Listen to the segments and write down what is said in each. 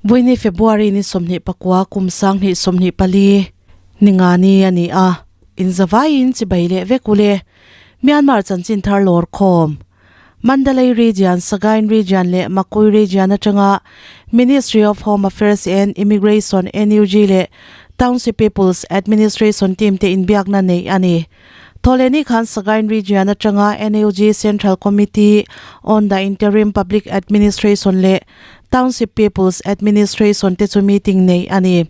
Vawiini February ni 24 kum 2024 Ningani a ni a, inzavaiin chibai leh vek ule. Myanmar chanchin thar lawr khawm. Mandalay Region, Sagaing Region leh Makui Region atanga Ministry of Home Affairs and Immigration, NUG, leh Township People's Administration team te inbiakna neih a ni. Thawhlehni khan Sagaing Region atanga NUG Central Committee on the Interim Public Administration leh Township People's Administration te chu meeting neih a ni.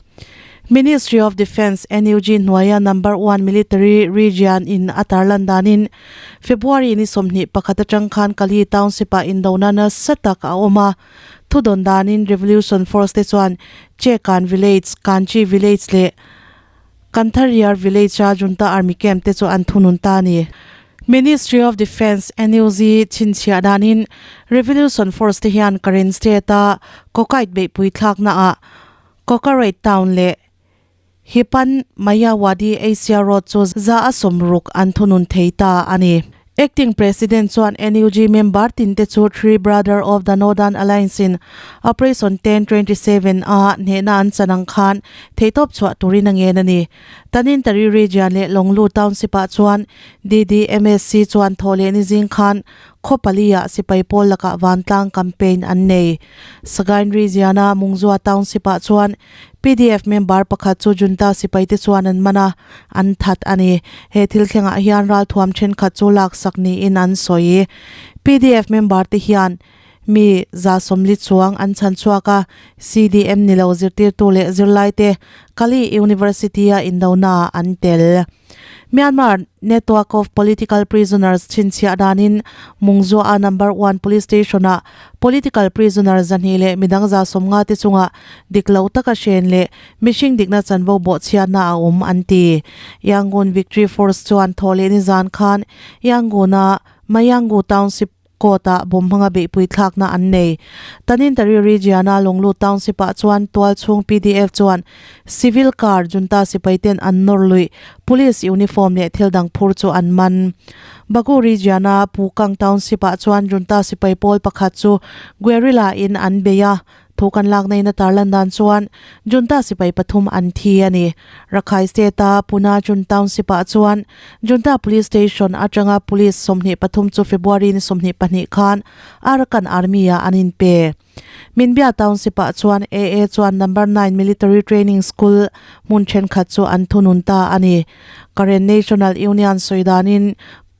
Ministry of Defence, NUG, hnuaia Number One Military Region in a tarlan danin February ni 21 atang khan Kali Township ah indona nasa tak a awm a. Thudawn danin Revolution Force te chuan Chekan Village, Kanchi Village leh Kanthariyar Village a Junta Army Camp te chu an thunun ta a ni. Ministry of Defence, NUG, chhinchhiah danin Revolution Force te hian Karen State a Kokait beihpui thlakna ah Kokarait Town leh Hipan Mayawadi Asia Road chu 60% an thunun thei ta a ni. Acting President chuan NUG member tinte chu Three Brother of the Northern Alliance in Operation 1027 a hnehna an chan ang khan theihtawp chhuah turin a ngen a ni. Tanintari Region leh Longlu Township ah chuan DDMSC chuan thawh leh ni zing khan khaw pali ah sipai pawl lakah vantlang campaign an nei. Sagaing Region-a Mungzua Township-ah chuan pdf member pakhat chu junta sipaite chuan an man a, an that a ni. He thil thlengah hian ralthuam thenkhat chu laksak niin an sawi. Pdf member te hian mi 140 chuang an chhan chhuak a, CDM ni lo zirtirtu leh zirlaite Kali University-a indona an tel. Myanmar Network of Political Prisoners chhinchhiah danin Mungzua-a Number One Police Station-ah political prisoner 200 leh midang 150 te chungah dik lo taka hren leh mihring dikna chanvo bawhchhiatna a awm an ti. Yangon Victory Force chuan thaw leh nizan khan Yangon-a Mayangu Township Court-ah bawm hmanga beihpui thlakna an nei. Tanintari Region-a Lunglu Township-ah chuan tualchhung pdf chuan civil car junta sipaiten an nawr luih, police uniform leh thil dang phur chu an man. Bagu Region-a Pukang Township-ah chuan junta sipai pawl pakhat chu guerrilla-in an bei a, Thu kan lak neiin a tarlan dan chuan junta sipai pathum an thi a ni. Rakhai State-a Puna Jun Township-ah chuan junta Police Station atanga police 23 chu February ni 22 khan Arakan Army-ah an inpe. Minbya Township-ah chuan AA chuan Number 9 Military Training School hmun thenkhat chu an thunun ta a ni. Karen National Union sawi danin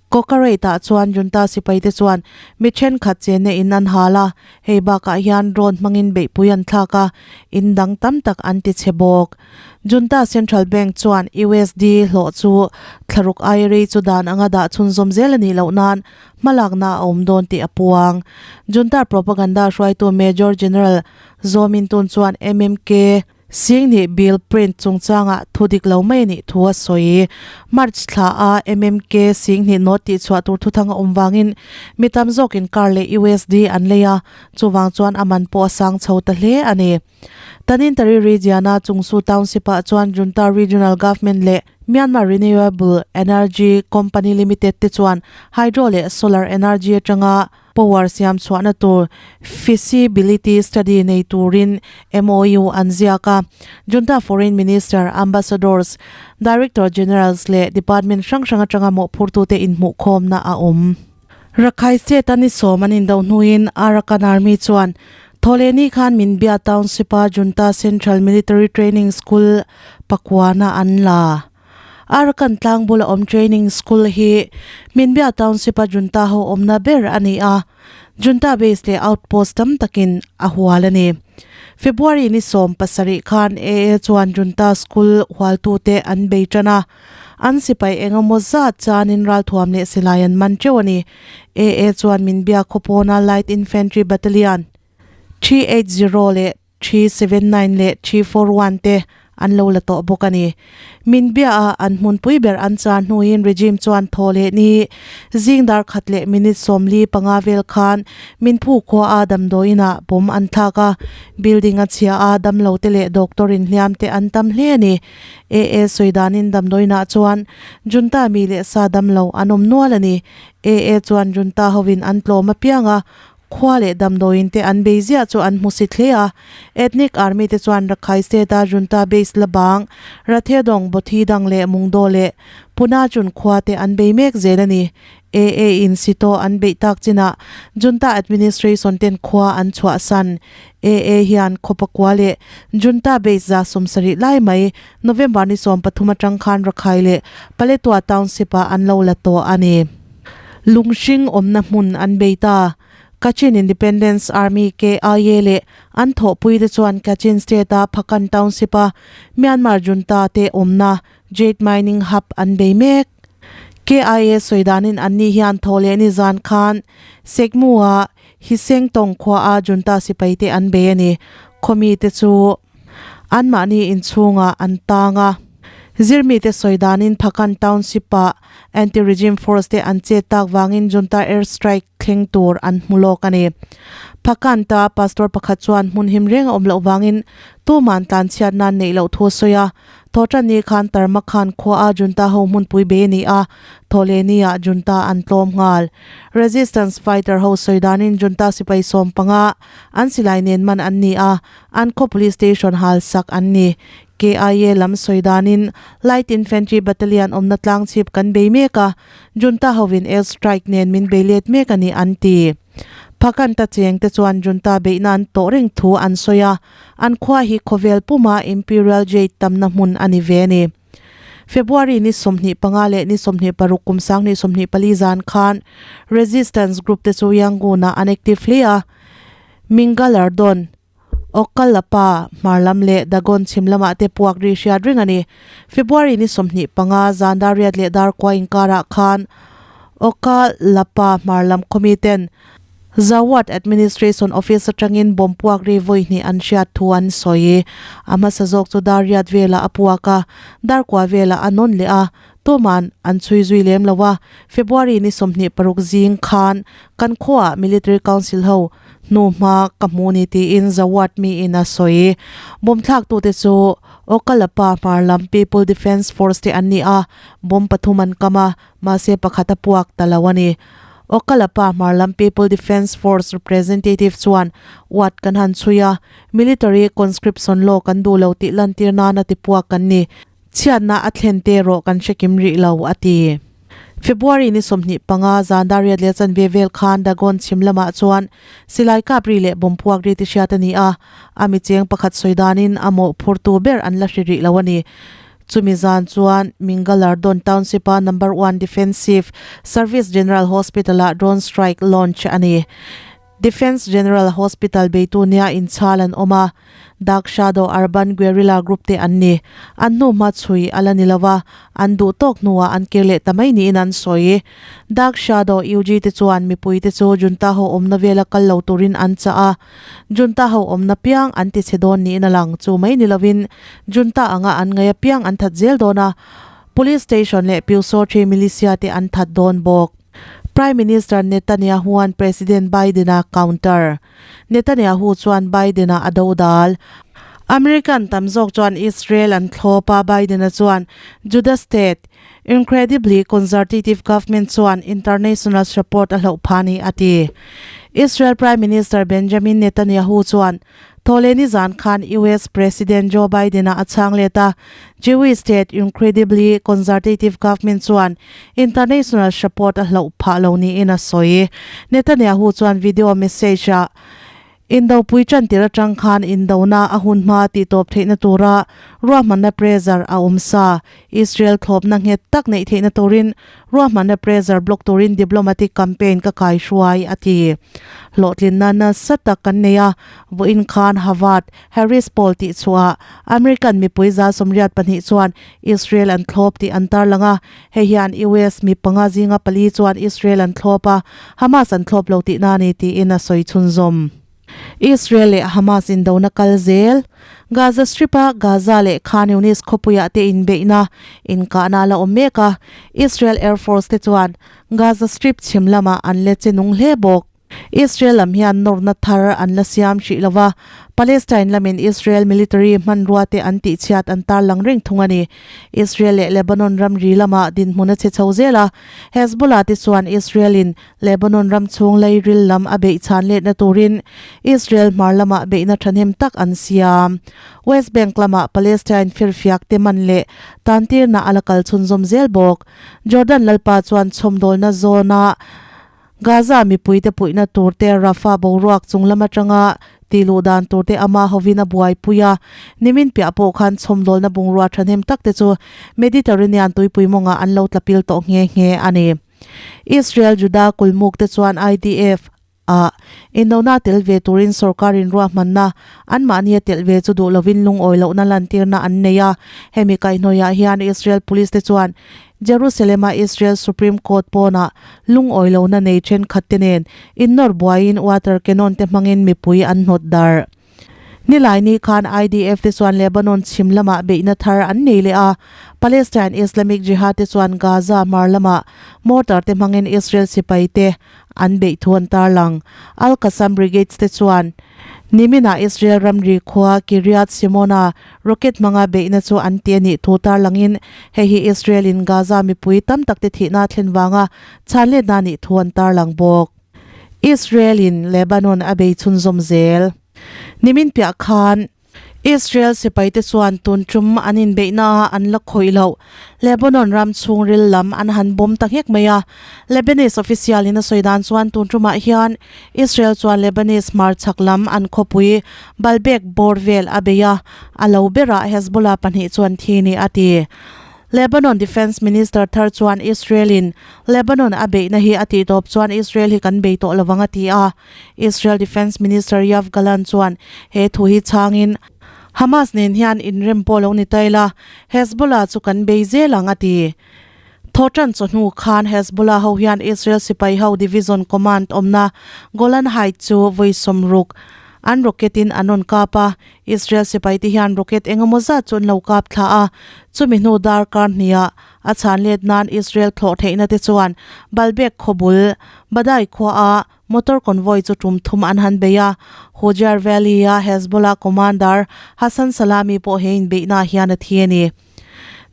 Kokarate-ah chuan junta sipaite chuan mi thenkhat chenna in an hal a, hei bakah hian drone hmangin beihpui an thlak a, in dang tam tak an ti chhe bawk. Junta Central Bank chuan USD hlawh chu thlaruk aia rei chu dan anga dah chhunzawm zel a nih loh nan hmalakna a awm dawn tih a puang. Junta propaganda hruaitu Major General Zaw Min Tun chuan MMK, Singh nih bill print chungchangah thu dik lo mai a nih thu a sawi. March thla a MMK Singh nih note tihchhuah tur thuthang a awm vangin mi tam zawkin car leh USD an lei a, chuvang chuan a man pawh a sang chho ta hle a ni. Tanintari Region-a Chungsu Township-ah chuan Junta Regional Government leh Myanmar Renewable Energy Company Limited te chuan hydro leh solar energy atanga Power siam chhuahna tur feasibility study nei turin MOU an ziak a. Junta Foreign Minister, Ambassadors, Director Generals leh Department hrang hrang atanga mawhphurtute inhmuhkhawmna a awm. Rakhai State-a ni sawm an indo hnuin Arakan Army chuan Thawhlehni khan Minbya Township-a Junta Central Military Training School pakuana an la. Arakan tlang bula awm training school hi Minbya Township a junta ho awmna ber a ni a, junta base leh outpost tam takin a hual a ni. February ni 17 khan AA chuan junta school hualtute an bei tan a, an sipai engemaw zat chanin ralthuam leh silai an man teuh a ni. AA chuan Minbya khawpawna Light Infantry Battalion 380 leh 379 leh 341 te an lo la tawh bawk a ni. Min bia a, an hmunpui ber an char hnuin regime chuan thaw leh ni zing dar khat leh minute 45 vel khan min phu khua a damdawiin ah bomb an thlak a, building a chhia a, damlo te leh doctor in hliam te an tam hle a ni. AA sawi danin damdawiin ah chuan junta mi leh sa damlo an awm nual a ni. AA chuan junta hovin an tlawm apiang a. Khua leh damdawiin te an bei ziah chu an hmusit hle a. Ethnic Army te chuan Rakhine State a Junta base la bang, Rathedong, Bothidang leh Mungdaw leh Punachun khua te an bei mek zel a ni. AA in Sito an beih tak chinah Junta administration ten khua an chhuahsan. AA hian khawpakua leh Junta base 70 lai mai November ni 13 atang khan Rakhine leh Paletwa Township ah an lo la tawh a ni. Lunghring awmna hmun an bei ta. Kachin Independence Army, KIA, leh an thawhpui te chuan Kachin State a Phakan Township a Myanmar Junta te awmna Jade Mining Hub an bei mek. KIA sawi danin anni hian thaw leh ni zan khan Sekmu a Hisengtong khua a Junta sipai te an bei a ni. Khawmi te chu anmahni inchhungah an tang a. Zirmite sawi danin Phakan Township ah Anti-regime force te an chet tak vangin Junta air strike thleng tur an hmu lawk a ni. Phakan ta pastor pakhat chuan hmun him reng a awm loh vangin tuman tlanchhiat nan neih loh thu a sawi a. Thawhtanni khan Tarma khan khua a Junta ho hmunpui be a ni a, Thawhlehni ah Junta an tlawm nghal. Resistance fighter ho sawi danin Junta sipai 15 an silai nen man an ni a, an khaw police station hal sak an ni. KIA lam sawi danin Light Infantry Battalion awmna tlang chhip kan bei mek a, Junta hovin air strike nen min bei let mek a ni an ti. Phakan ta cheng te chuan Junta beihna an tawh reng thu an sawi a, an khua hi khawvel puma Imperial Jade tamna hmun a ni ve a ni. February ni 25 leh ni 26 kum 2024 zan khan Resistance group te chu Yangon-ah an active hle a, Mingalardon, Okkalapa, hmar lam leh Dagon chhim lamah te puak ri hriat reng a ni. February ni 25, zan dar riat leh dar kua inkarah khan Okkalapa hmar lam khawmi ten Zawat Administration Office atangin bomb puak ri vawi hnih an hriat thu an sawi. A hmasa zawk chu dar riat velah a puak a, dar kua velah a nawn leh a, tuman an chhui zui lem lo a. February ni 26 zing khan kan khuaah Military Council ho Hnu hma ka hmu ni tiin Zawat miin a sawi. Bomb thlaktute chu Okalapa hmar lam People Defence Force te an ni a, bomb pathum an kam a, mahse pakhat a puak ta lo a ni. Okalapa hmar lam People Defence Force representative chuan Wat kan han chhui a, military conscription law kan duh lo tih lantir nana tipuak kan ni. Chhiatna a thlen te erawh kan hre kim rih lo, a ti. February ni 25 zan dar riat leh chanve vel khan Dagon chhim lamah chuan silai kap ri leh bomb puak ri ti hriat a ni a, a mi cheng pakhat sawi danin a mawhphurtu ber an la hre rih lo a ni. Chumi zan chuan Mingalardon Township-a Number One Defensive Service General Hospital-ah drone strike launch a ni. Defence General Hospital beitu nia inchhal an awm a, Dark Shadow Urban Guerrilla Group te an ni. An hnuhma chhui a la ni lo a, an duh tawk hnuah an kir leh ta mai niin an sawi. Dark Shadow UG te chuan mipui te chu Junta ho awmna vela kal lo turin an chah a, Junta ho awmna piang an ti chhe dawn niin a lang. Chu mai ni lovin Junta anga an ngaih apiang an that zel dawn a, Police Station leh Pyusawthri Militia te an that dawn bawk. Prime Minister Netanyahu-a'n President Biden-a counter. Netanyahu chuan Biden-a a dodal. American tam zawk chuan Israel an thlawp a, Biden-a chuan Juda state, incredibly conservative government chuan international support a hloh phah a ni, a ti. Israel Prime Minister Benjamin Netanyahu chuan Thawhlehni zan khan US President Joe Biden-a a chhang let a, Jewish state incredibly conservative government chuan international support a hloh phah lo niin a sawi. Netanyahu chuan video message-ah, Indopui tantir atang khan indona a hun hma tih tawp theihna tura ruahmanna pressure a awm sa. Israel thlawpna nghet tak neih theihna turin Ruahmanna pressure block turin diplomatic campaign ka kaihruai, a ti. Hlawhtlinna nasa tak kan nei a, vawiin khan Harvard Harris Poll tih chhuah American mipui 82 chuan Israel an thlawp tih an tarlang a, hei hian US mi panga zinga pali chuan Israel an thlawp a, Hamas an thlawp lo tihna a ni tiin a sawi chhunzawm. Israel leh Hamas indona kal zel. Gaza Strip-a Gaza leh Khan Yunis khawpuiah te inbeihna inkahna a la awm mek a, Israel Air Force te chuan Gaza Strip chhim lamah an let che nung hle bawk. Israel lam hian nawrna thar an la siam hrih lo va, Palestine lamin Israel military hmanrua te an tihchhiat an tarlang reng thung a ni. Israel leh Lebanon ramri lamah dinhmun a chhe chho zel a, Hezbollah te chuan Israel in Lebanon ram chhung leiril lam a beih chhan letna turin Israel hmar lamah beihna thahnem tak an siam. West Bank lamah Palestine firfiak te man leh tantirna a la kal chhunzawm zel bawk. Jordan lalpa chuan chhawmdawlna zawna Gaza mipuite puihna turte Rafah boruak chung lam atanga tihluh dan turte ama hovin a buaipui a. Nimin piah pawh khan chhawmdawlna bungrua thahnem takte chu Mediterranean tuipui mawngah an lo tlapil tawh nghe nghe a ni. Israel Juda kulmuk te chuan IDF ah indona tel ve turin sorkarin ruahmanna anmahni a telh ve chu duh lovin lungawi lohna lantirna an nei a. Hemi kaihhnawihah hian Israel police te chuan Jerusalem-a Israel Supreme Court pawnah lungawi lohna nei thenkhat te nen innawr buaiin water cannon te hmangin mipui an hnawt darh. Nilaini khan IDF te chuan Lebanon chhim lamah beihna thar an nei leh a, Palestine Islamic Jihad te chuan Gaza hmar lamah mortar te hmangin Israel sipai te an beih thu an tarlang. Al-Qassam Brigades te chuan niminah Israel ramri khua Kiryat Shimona rocket hmanga beihna chu an ti a nih thu tarlangin hei hi Israel in Gaza mipui tam tak te thihna thlen vanga chhanletna nih thu an tarlang bawk. Israel in Lebanon a bei chhunzawm zel. Nimin piah khan Israel sipai te chuan tun tum an inbeihna ah an la khawih loh. Lebanon ram chhungril lam an han bawm ta nghek mai a. Lebanese official in a sawi dan chuan tun tumah hian Israel chuan Lebanese hmarchhak lam an khawpui Baalbek bawr vel a bei a, a lo berah Hezbollah pahnih chuan thi ni a ti. Lebanon Defence Minister thar chuan Israel in Lebanon a beihna hi a tihtawp chuan Israel hi kan bei tawh lovang a ti a. Israel Defence Minister Yoav Gallant chuan he thu hi chhangin Hamas nen hian inrem pawh lo ni ta ila, Hezbollah chu kan bei zel ang a ti. Thawhtan chawhnu khan Hezbollah ho hian Israel sipai ho division command awmna Golan Heights chu vawi sawmruk an rocket in an rawn kap a, Israel sipaite hian rocket eng emaw zat chu an lo kap thla a, chumi hnu darkar hniah a chhan let nan Israel thlawh theihna te chuan Baalbek khawbul Badai khuaa motor convoy chu tum thum an han bei a, Hujar Valley-a Hezbollah commander Hassan Salami pawh he inbeihnaah hian a thi a ni.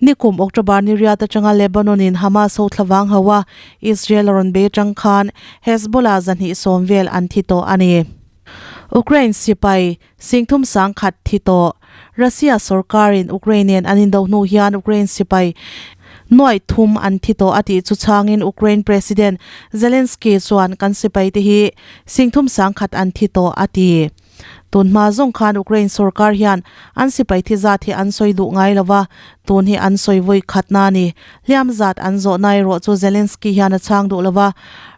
Nikum October ni riat atanga Lebanon-in Hamas ho thlavang ho a Israel a rawn bei atang khan Hezbollah 210 vel an thi tawh a ni. Ukraine sipai Singthum sangkhat thi tawh. Russia sorkarin Ukraine nen an indo hnu hian Ukraine sipai nuaih thum an thi tawh a tih chu chhangin Ukraine President Zelensky chuan kan sipai te hi singthum sangkhat an thi tawh a ti. Tun hma zawng khan Ukraine sorkar hian an sipai thi zat hi an sawi duh ngai lo va, tun hi an sawi vawi khatna a ni. Hliam zat an zawhna erawh chu Zelensky hian a chhang duh lo va,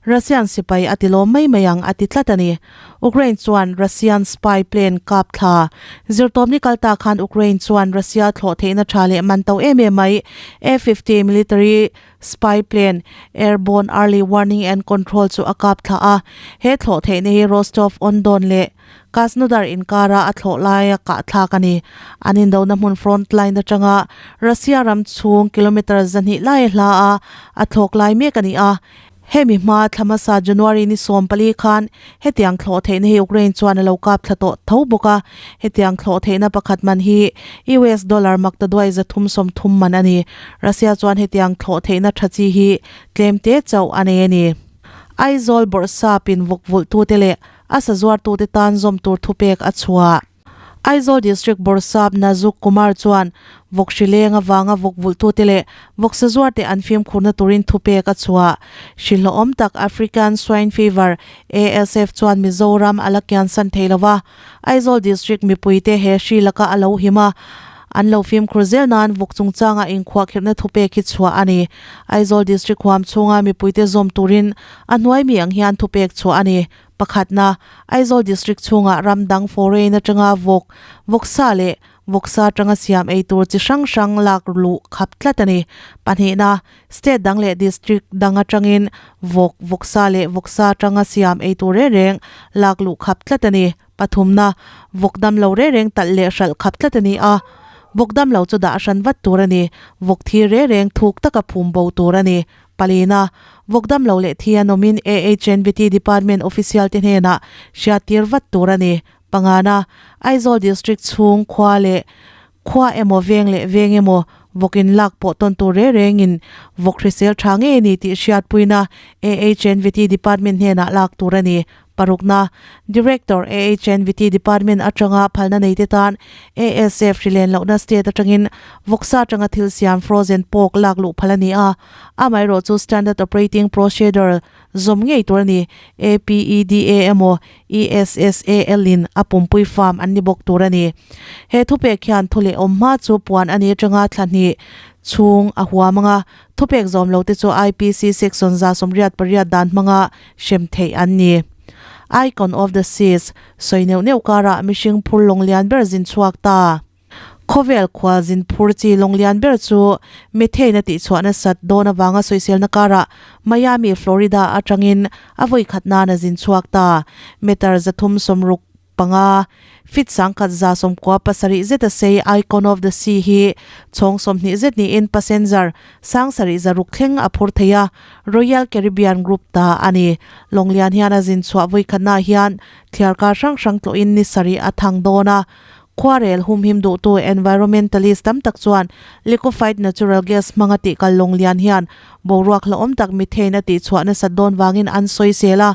Russian sipai a ti lawm mai mai ang a ti tlat a ni. Ukraine chuan Russian spy plane kap thla. Zirtawpni kal ta khan Ukraine chuan Russia thlawh theihna tha leh man to em em mai A-50 military spy plane airborne early warning and control chu a kap thla a. He thlawh theihna hi Rostov-on-Don leh Krasnodar inkara a thlawh laia kah thlak a ni. An indona hmun front line atanga Russia ram chhung kilometre 200 lai a hla a, a thlawk lai mek a ni a. Hemi hma thla hmasa January ni 14 khan hetiang thlawh theihna hi Ukraine chuan a lo kap thla tawh tho bawk a, hetiang thlawh theihna pakhat man hi US dollar makta duai 330 man a ni. Russia chuan hetiang thlawh theihna tha chi hi tlem te chauh a nei a ni. Aizawl bawrhsap in vawk vulhtute leh a sazuartute tan zawm tur thupek a chhuah. Aizawl District Bawrhsap Nazuk Kumar chuan vawk hri leng avanga vawk vulhtute leh vawk sazuarte an fimkhurna turin thupek a chhuah. Hri hlawhawm tak African Swine Fever, ASF, chuan Mizoram a la kiansan thei lo va, Aizawl District mipuite he hri laka a lo him a, an lo fimkhur zel nan vawk chungchanga inkhuahkhirhna thupek hi chhuah a ni. Aizawl District huam chhunga mipuite zawm turin a hnuai mi ang hian thupek chhuah a ni. Pakhatna, Aizawl District chhungah ram dang foreign atanga vawk, vawksa leh vawksa atanga siam ei tur chi hrang hrang lak luh khap tlat a ni. Pahnihna, State dang leh District dang atangin vawk, vawksa leh vawksa atanga siam ei tur reng reng lak luh khap tlat a ni. Pathumna, Vawk dam lo reng reng talh leh hralh khap tlat a ni a, vawk dam lo chu dah hran vat tur a ni. Vawk thir reng reng thuk taka phum bo tur a ni. Palina, Vawk dam lo leh thi an awmin AHNVT Department official te hnenah hriattir vat tur a ni. Pangana, Aizawl District chhung khua leh khua emaw veng leh veng emaw vawk in lak pawh tawn tur reng rengin vawk hrisel tha ngei a ni tih hriatpuina AHNVT Department hnenah lak tur a ni. Parukna, Director, AHNVT Department atanga phalna neite tan ASF hrilen lohna state atangin vawksa atanga thil siam frozen pork lak luh phal a ni a, amaherawhchu Standard Operating Procedure zawm ngei tur a ni. APEDA emaw ESSAL in a pumpui farm an ni bawk tur a ni. He thupek hian thu leh awm hma chu puan a ni atanga thla hnih chhung a huam anga thupek zawm lo te chu IPC Section 188 dan hmanga hrem theih an ni. Icon of the Seas sawi neuh neuh karah mihring phur lawng lian ber zin chhuak ta. Khawvel khual zin phur chi lawng lian ber chu methane a tihchhuah nasat dawn avanga sawiselna karah Miami, Florida atangin a vawi khat nan a zin chhuak ta. Meter 365, feet 1197 zeta sei Icon of the Sea hi chhawng 20 zet niin passenger 7600 thleng a phur thei a, Royal Caribbean Group ta a ni. Lawng lian hian a zin chhuah vawi khatnaah hian thliarkar hrang hrang tlawhin ni sarih a thang dawn a. Khuarel humhim duhtu environmentalist tam tak chuan liquefied natural gas hmanga tihkal lawng lian hian boruak hlauhawm tak methane a tihchhuah nasat dawn vangin an sawisel a,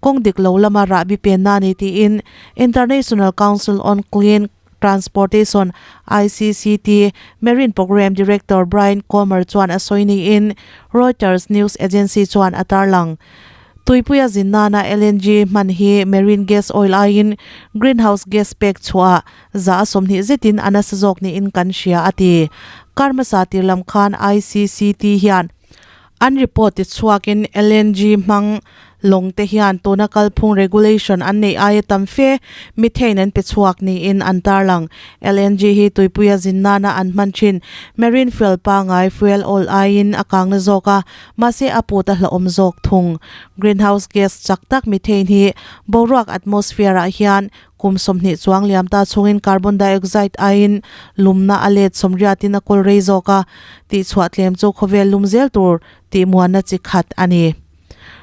kawng dik lo lama rahbi penna a ni tiin International Council on Clean Transportation, ICCT, Marine Programme Director Brian Comer chuan a sawi niin Reuters news agency chuan a tarlang. Tuipuia zin nana LNG hman hi marine gas oil aiin greenhouse gas pek chhuah 20% zetin a nasa zawk niin kan hria, a ti. Kar hmasa tir lam khan ICCT hian an report ti chhuakin LNG hmang lawng te hian tuna kalphung regulation an neih aia tam fe methane an pe chhuak niin an tarlang. LNG hi tuipuia zin nana an hman thin marine fuel pangai fuel oil aiin a kangna zawk a, Mahse a put a hlauhawm zawk thung. Greenhouse gas chak tak methane hi boruak atmosphere ah hian kum 20 chuang liam ta chungin carbon dioxide aiin lumna a let 80 in a kawl rei zawk a, tihchhuah tlem chu khawvel lum zel tur tih muanna chi khat a ni.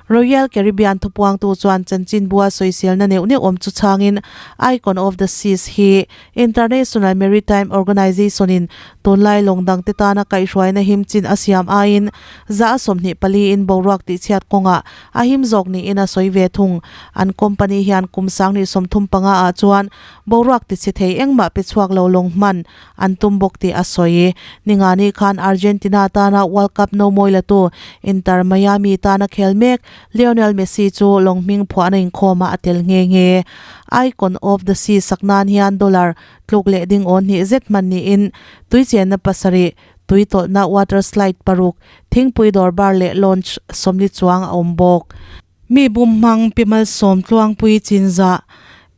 Royal Caribbean thupuangtu chuan chanchinbua sawiselna neuh neuh awm chu chhangin Icon of the Seas hi International Maritime Organization in tunlai lawng dangte tana kaihhruaina him chin a siam aiin 24% in boruak tihchhiat kawngah a him zawk niin a sawi ve thung. An company hian kum 2035 ah chuan boruak tichhe thei engmah pe chhuak lo lawng hman an tum bawk tih a sawi. Ningani khan Argentina tana World Cup no mawi latu Inter Miami tana khel mek Lionel Messi chu lawng hming phuahna inkhawmah a tel nghe nghe. Icon of the Sea sak nan hian dollar tluk leh ding awn hnih zet hman niin tui chenna pasarih, tui tawlhna water slide paruk, thingpui dawr bar leh lounge 40 chuang a awm bawk. Mi bum hmang Pi Malsawm Tluangpui Chinzah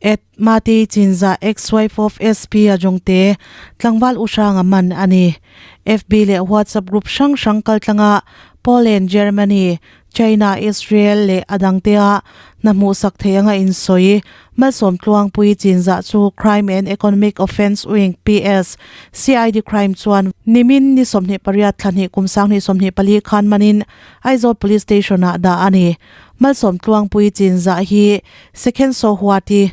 at Mati Chinzah ex-wife of SP a jawngte tlangval u hranga man a ni. FB leh WhatsApp group hrang hrang kaltlanga Poland, Germany, China, Israel leh a dangtea hna hmuhsak thei anga insawi Malsawm Tluangpui Chinzah chu Crime and Economic Offence Wing, PS, CID Crime chuan nimin ni 28 thla hnih kum 2024 khan manin Aizawl Police Station-ah dah a ni. Malsawm Tluangpui Chinzah hi Second Sohuati,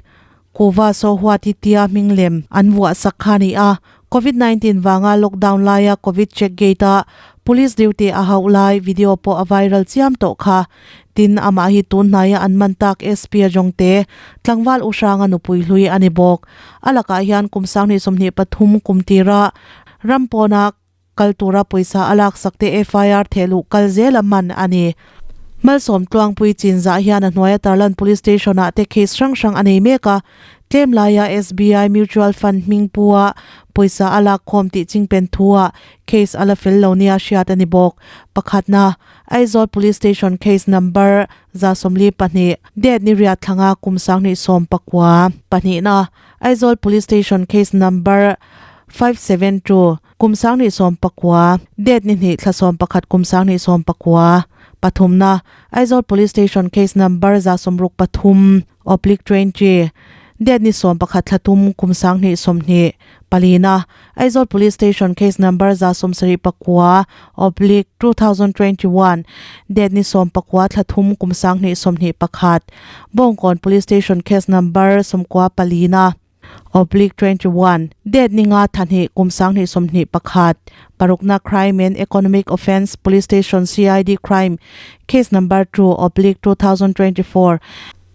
Kuva Sohuati tia hming lem an vuahsak kha a ni a, Covid 19 vanga lockdown laia Covid check gate-a police duty a hauh lai video pawh a viral chiam tawh kha. Tin, amah hi tun hnaia an man tak SP a jawngte tlangval U Hranga nupui hlui a ni bawk. A lakah hian kum 2023 kum tira ram pawna kal tura pawisa a laksak te FIR thehluh kal zel a man a ni. Malsawm Tluangpui Chinzah hian a hnuaia Tarlan Police Station ah te case hrang hrang a nei mek a, tlem laia SBI Mutual Fund hming pua pawisa a lak khawm tih chingpen thu ah case a la fel lo nia hriat a ni bawk. Pakhatna, Aizawl Police Station case number 142, date ni riat thlanga kum 2019. Pahnihna, Aizawl Police Station case number 572, Kum 2019, date ni hnih thla 11 kum 2019, pathumna, Aizawl Police Station case number 163 oblique 20, Date ni 11 thla tum kum 2020 palina Aizawl Police Station Case Number 179 oblique 2021 Date ni 19 thla thum kum 2021 Bawngkawn Police Station Case Number 90 palina oblique 21 Date ni nga thla hnih kum 2021 parukna Crime and Economic Offence Police Station CID Crime Case Number 2 oblique 2024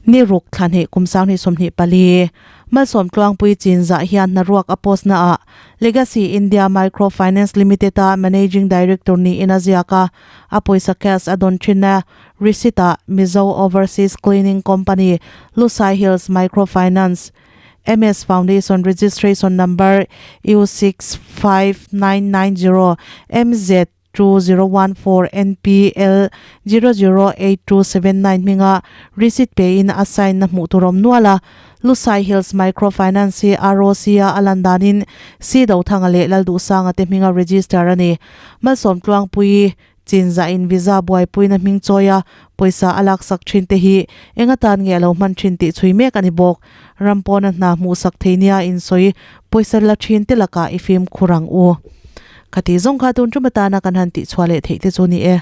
Ni ruk thla hnih kum 2024 Malsawm Tluangpui Chinzah hian hnaruak a post naah Legacy India Micro Finance Limited a Managing Director niin a ziak a, a pawisa cash a dawn thin a, receipt ah Mizo Overseas Cleaning Company, Lusai Hills Micro Finance, MS Foundation Registration Number U65990 MZ 2014 NPL 008279 hminga receipt pein a sign na hmuh tur awm nual a. Lusai Hills Micro Finance hi ROC a a lan danin C Dothanga leh Lalduhsanga te hminga register a ni. Malsawm Tluangpui Chinzah in visa buaipuina hming chawi a pawisa a laksak thin te hi eng atan nge a lo hman thin tih chhui mek a ni bawk. Ram pawna hna hmuhsak thei nia insawi pawisa la thin te lakah i fimkhur ang u. Khati zawng kha tun tum atana kan han tihchhuah leh theih te chu ni e.